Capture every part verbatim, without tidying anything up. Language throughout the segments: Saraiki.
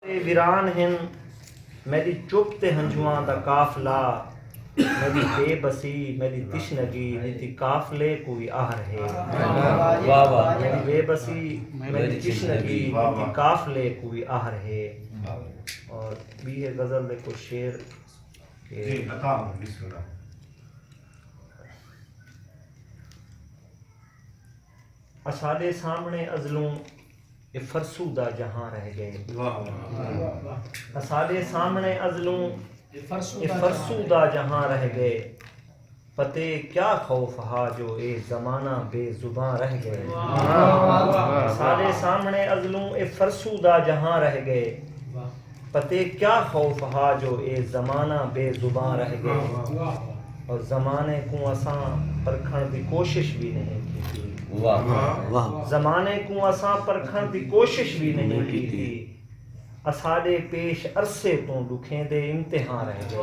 ویران ہن، میݙی چپ تے ہنجھواں دا قافلہ، میݙی بے بسی، میݙی تشنگی، ݙتی قافلے کوں وی آہر ہے۔ واہ واہ۔ میݙی بے بسی، میݙی تشنگی، ݙتی قافلے کوں وی آہر ہے۔ اور ٻی ہے غزل دے کچھ شعر کہ جی، عطا محمد، بسم اللہ۔ اساݙے سامݨے ازلوں اے فرسودہ جہاں رہ ڳئے۔ واہ واہ۔ اساݙے سامݨے ازلوں اے فرسودہ جہاں رہ ڳئے۔ پتے کیا خوف ہا جو اے زمانہ بے زباں رہ ڳئے۔ اساݙے سامݨے ازلوں اے فرسودہ جہاں رہ ڳئے۔ پتے کیا خوف ہا جو اے زمانہ بے زباں رہ ڳئے۔ اور زمانے کوں اساں پرکھݨ دی کوشش وی نہیں کیتی۔ واہ واہ۔ زمانے کوں اساں پرکھݨ دی کوشش وی نہیں کیتی۔ اساݙے پیش عرصے توں ݙکھیندے امتحاں رہ ڳئے۔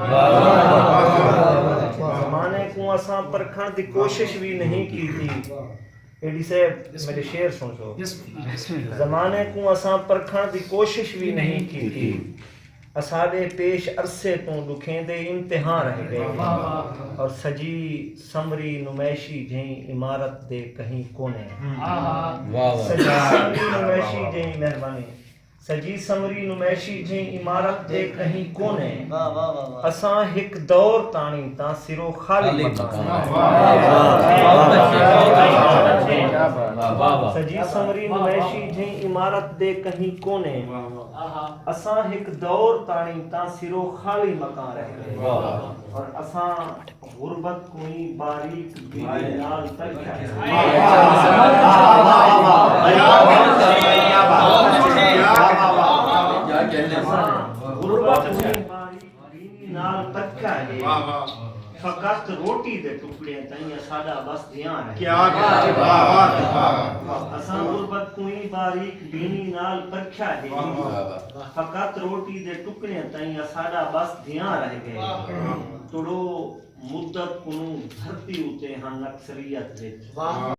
زمانے کوں اساں پرکھݨ دی کوشش وی نہیں کیتی۔ اے ݙی صاحب، میݙے شعر سݨسو۔ زمانے کوں اساں پرکھݨ دی کوشش وی نہیں کیتی۔ اساݙے پیش عرصے توں ݙکھیندے امتحاں رہ ڳئے۔ اور سڄی سنوری نمائشی جھئیں عمارت دے کہیں کونے۔ واہ واہ۔ سڄی سنوری نمائشی جھئیں، مہربانی۔ سڄی سنوری نمائشی جھئیں عمارت دے کہیں کونے۔ واہ، واہ، واہ، واہ۔ اساں ہک دور تاݨی تاں سرو خالی خالی مکان۔ مکان۔ واہ، واہ۔ سڄی سنوری نمائشی جھئیں عمارت دے کہیں کونے۔ واہ، واہ۔ اساں ہک دور تاݨی تاں سرو خالی مکان رہ ڳئے۔ واہ، واہ۔ اور اساں غربت کوں ای باریک بینی نال پرکھیا۔ غربت کوں ای باریک بینی نال پرکھیا ہے۔ فقط روٹی دے ٹکڑے تئیں اساݙا بس دھیان ہے۔ کیا بات ہے، واہ، واہ، واہ۔ اساں غربت کوں ای باریک بینی نال پرکھیا ہے۔ واہ، واہ۔ فقط روٹی دے ٹکڑے تئیں اساݙا بس دھیان رہ ڳئے۔ توڑو مدت کنوں دھرتی اتے ہن اکثریت وچ۔ واہ۔